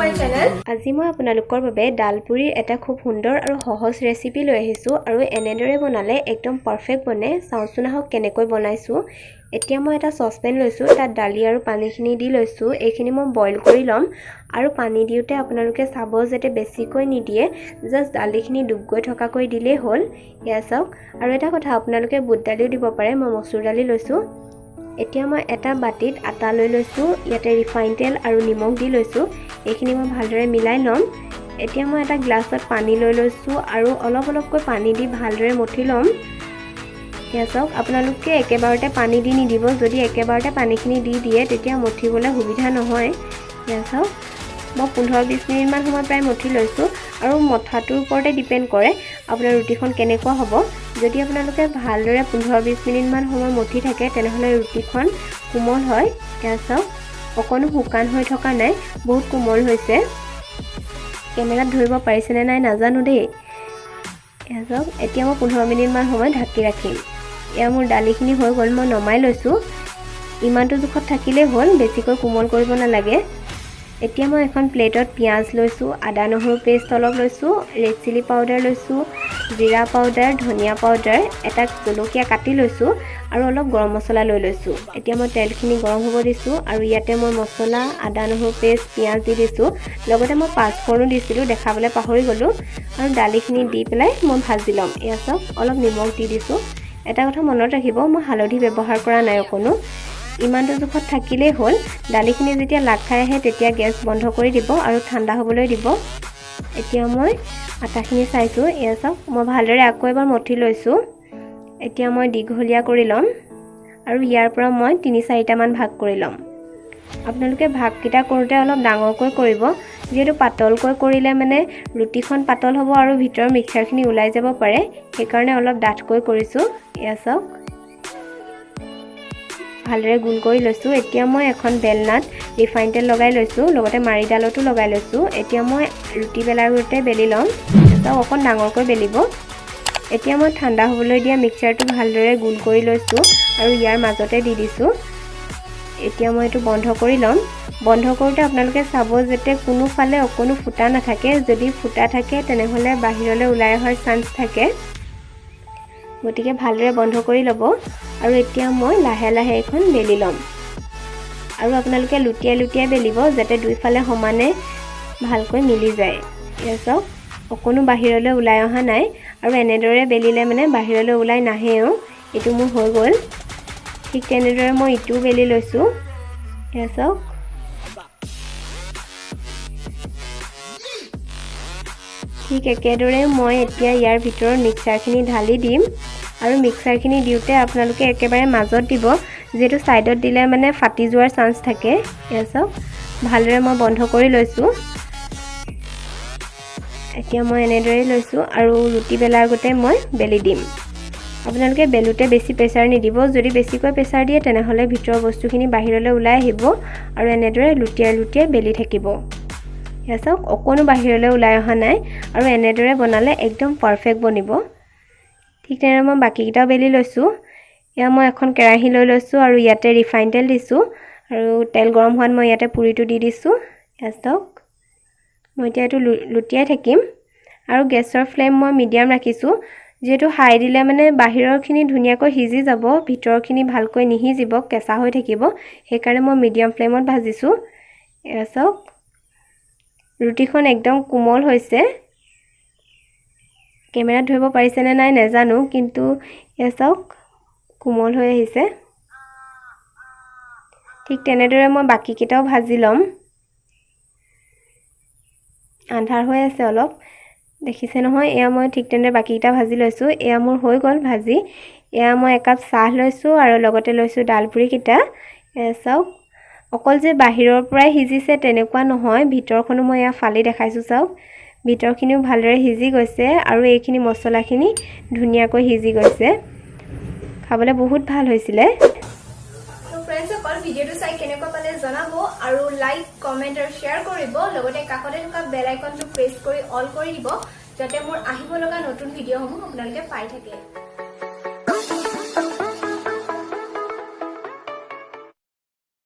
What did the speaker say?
My channel. আজি মই আপোনালোকৰ বাবে ডালপুৰিৰ এটা খুব সুন্দৰ আৰু সহজ ৰেচিপি লৈ আহিছোঁ আৰু এনেদৰে বনালে একদম পাৰফেক্ট বনে। চাওঁচোন আহক কেনেকৈ বনাইছোঁ। এতিয়া মই এটা চচপেন লৈছোঁ, তাত দালি আৰু পানীখিনি দি লৈছোঁ। এইখিনি মই বইল কৰি ল'ম আৰু পানী দিওঁতে আপোনালোকে চাব যাতে বেছিকৈ নিদিয়ে, জাষ্ট দালিখিনি ডুব গৈ থকাকৈ দিলেই হ'ল। এয়া চাওক। আৰু এটা কথা, আপোনালোকে বুট দালিও দিব পাৰে, মই মচুৰ দালি লৈছোঁ। এতিয়া মই এটা বাতিত আটা লৈ লৈছোঁ, ইয়াতে ৰিফাইন তেল আৰু নিমখ দি লৈছোঁ। এইখিনি মই ভালদৰে মিলাই ল'ম। এতিয়া মই এটা গ্লাছত পানী লৈ লৈছোঁ আৰু অলপ অলপকৈ পানী দি ভালদৰে মঠি ল'ম। এয়া চাওক, আপোনালোকে একেবাৰতে পানী দি নিদিব। যদি একেবাৰতে পানীখিনি দি দিয়ে, তেতিয়া মঠিবলৈ সুবিধা নহয়। এয়া চাওক, মই 15-20 মিনিটমান সময় প্ৰায় মঠি লৈছোঁ আৰু মঠাটোৰ ওপৰতে ডিপেণ্ড কৰে আপোনাৰ ৰুটিখন কেনেকুৱা হ'ব। যদি আপোনালোকে ভালদৰে 15-20 মিনিটমান সময় মঠি থাকে, তেনেহ'লে ৰুটিখন কোমল হয়। এয়া চাওক, অকণো শুকান হৈ থকা নাই, বহুত কোমল হৈছে। কেমেৰাত ধৰিব পাৰিছেনে নাই নাজানো দেই। এয়া চাওক, এতিয়া মই 15 মিনিটমান সময় ঢাকি ৰাখিম। এয়া মোৰ দালিখিনি হৈ গ'ল, মই নমাই লৈছোঁ। ইমানটো জোখত থাকিলেই হ'ল, বেছিকৈ কোমল কৰিব নালাগে। এতিয়া মই এখন প্লেটত পিঁয়াজ লৈছোঁ, আদা নহৰু পেষ্ট অলপ লৈছোঁ, ৰেড চিলি পাউডাৰ লৈছোঁ, জিৰা পাউডাৰ, ধনিয়া পাউডাৰ, এটা জলকীয়া কাটি লৈছোঁ আৰু অলপ গৰম মছলা লৈ লৈছোঁ। এতিয়া মই তেলখিনি গৰম হ'ব দিছোঁ আৰু ইয়াতে মই মছলা, আদা নহৰু পেষ্ট, পিঁয়াজ দি দিছোঁ। লগতে মই পাঁচফোৰণো দিছিলোঁ, দেখাবলৈ পাহৰি গ'লোঁ। আৰু দালিখিনি দি পেলাই মই ভাজি ল'ম। এয়া চাওক, অলপ নিমখ দি দিছোঁ। এটা কথা মনত ৰাখিব, মই হালধি ব্যৱহাৰ কৰা নাই অকণো। ইমানটো জোখত থাকিলেই হ'ল। দালিখিনি যেতিয়া লাগ খাই আহে, তেতিয়া গেছ বন্ধ কৰি দিব আৰু ঠাণ্ডা হ'বলৈ দিব। এতিয়া মই আটাখিনি চাইছোঁ। এয়া চাওক, মই ভালদৰে আকৌ এবাৰ মঠি লৈছোঁ। এতিয়া মই দীঘলীয়া কৰি ল'ম আৰু ইয়াৰ পৰা মই তিনি চাৰিটামান ভাগ কৰি ল'ম। আপোনালোকে ভাগকেইটা কৰোঁতে অলপ ডাঙৰকৈ কৰিব, যিহেতু পাতলকৈ কৰিলে মানে ৰুটিখন পাতল হ'ব আৰু ভিতৰৰ মিক্সাৰখিনি ওলাই যাব পাৰে, সেইকাৰণে অলপ ডাঠকৈ কৰিছোঁ। এয়া চাওক, ভালদৰে গোল কৰি লৈছোঁ। এতিয়া মই এখন বেলনাত ৰিফাইন তেল লগাই লৈছোঁ, লগতে মাৰিডালতো লগাই লৈছোঁ। এতিয়া মই ৰুটি বেলাৰ গোটেই বেলি ল'ম। চাওক, অকণ ডাঙৰকৈ বেলিব। এতিয়া মই ঠাণ্ডা হ'বলৈ দিয়া মিক্সাৰটো ভালদৰে গোল কৰি লৈছোঁ আৰু ইয়াৰ মাজতে দি দিছোঁ। এতিয়া মই এইটো বন্ধ কৰি ল'ম। বন্ধ কৰোঁতে আপোনালোকে চাব যাতে কোনোফালে অকণো ফুটা নাথাকে। যদি ফুটা থাকে, তেনেহ'লে বাহিৰলৈ ওলাই অহাৰ চান্স থাকে, গতিকে ভালদৰে বন্ধ কৰি ল'ব। আৰু এতিয়া মই লাহে লাহে এইখন বেলি ল'ম আৰু আপোনালোকে লুটিয়াই লুটিয়াই বেলিব, যাতে দুইফালে সমানে ভালকৈ মিলি যায়। এয়া চাওক, অকণো বাহিৰলৈ ওলাই অহা নাই আৰু এনেদৰে বেলিলে মানে বাহিৰলৈ ওলাই নাহেও। এইটো মোৰ হৈ গ'ল। ঠিক তেনেদৰে মই ইটোও বেলি লৈছোঁ। এয়া চাওক, ঠিক একেদৰে মই এতিয়া ইয়াৰ ভিতৰত মিক্সাৰখিনি ঢালি দিম আৰু মিক্সাৰখিনি দিওঁতে আপোনালোকে একেবাৰে মাজত দিব, যিহেতু ছাইডত দিলে মানে ফাটি যোৱাৰ চান্স থাকে। এয়া চাওক, ভালদৰে মই বন্ধ কৰি লৈছোঁ। এতিয়া মই এনেদৰেই লৈছোঁ আৰু ৰুটি বেলাৰ আগতে মই বেলি দিম। আপোনালোকে বেলোতে বেছি প্ৰেছাৰ নিদিব। যদি বেছিকৈ প্ৰেছাৰ দিয়ে, তেনেহ'লে ভিতৰৰ বস্তুখিনি বাহিৰলৈ ওলাই আহিব আৰু এনেদৰে লুটিয়াই লুটিয়াই বেলি থাকিব। এয়া চাওক, অকণো বাহিৰলৈ ওলাই অহা নাই আৰু এনেদৰে বনালে একদম পাৰফেক্ট বনিব। ঠিক তেনেদৰে মই বাকীকেইটাও বেলি লৈছোঁ। এয়া মই এখন কেৰাহী লৈ লৈছোঁ আৰু ইয়াতে ৰিফাইন তেল দিছোঁ আৰু তেল গৰম হোৱাত মই ইয়াতে পুৰিটো দি দিছোঁ। এয়া চাওক, মই এতিয়া এইটো লুটিয়াই থাকিম আৰু গেছৰ ফ্লেম মই মিডিয়াম ৰাখিছোঁ, যিহেতু হাই দিলে মানে বাহিৰৰখিনি ধুনীয়াকৈ সিজি যাব, ভিতৰখিনি ভালকৈ নিসিজিব, কেঁচা হৈ থাকিব। সেইকাৰণে মই মিডিয়াম ফ্লেমত ভাজিছোঁ। এয়া চাওক, ৰুটিখন একদম কোমল হৈছে। কেমেৰাত ধৰিব পাৰিছেনে নাই নাজানো, কিন্তু এয়া চাওক, কোমল হৈ আহিছে। ঠিক তেনেদৰে মই বাকীকেইটাও ভাজি ল'ম। আন্ধাৰ হৈ আছে অলপ, দেখিছে নহয়? এয়া মই ঠিক তেনেদৰে বাকীকেইটা ভাজি লৈছোঁ। এয়া মোৰ হৈ গ'ল ভাজি। এয়া মই একাপ চাহ লৈছোঁ আৰু লগতে লৈছোঁ ডালপুৰিকেইটা। এয়া চাওক, অকল যে বাহিৰৰ পৰাই সিজিছে তেনেকুৱা নহয়, ভিতৰখনো মই এয়া ফালি দেখাইছোঁ। চাওক, ভিতৰখিনিও ভালদৰে সিজি গৈছে আৰু এইখিনি মছলাখিনি ধুনীয়াকৈ সিজি গৈছে। খাবলৈ বহুত ভাল হৈছিলে। তো ফ্ৰেণ্ডছসকল, ভিডিঅ'টো চাই কেনেকুৱা পালে জনাব আৰু লাইক, কমেণ্ট আৰু শ্বেয়াৰ কৰিব। লগতে কাষতে থকা বেল আইকনটো প্ৰেছ কৰি অল কৰি দিব, যাতে মোৰ আহিব লগা নতুন ভিডিঅ'সমূহ আপোনালোকে পাই থাকে।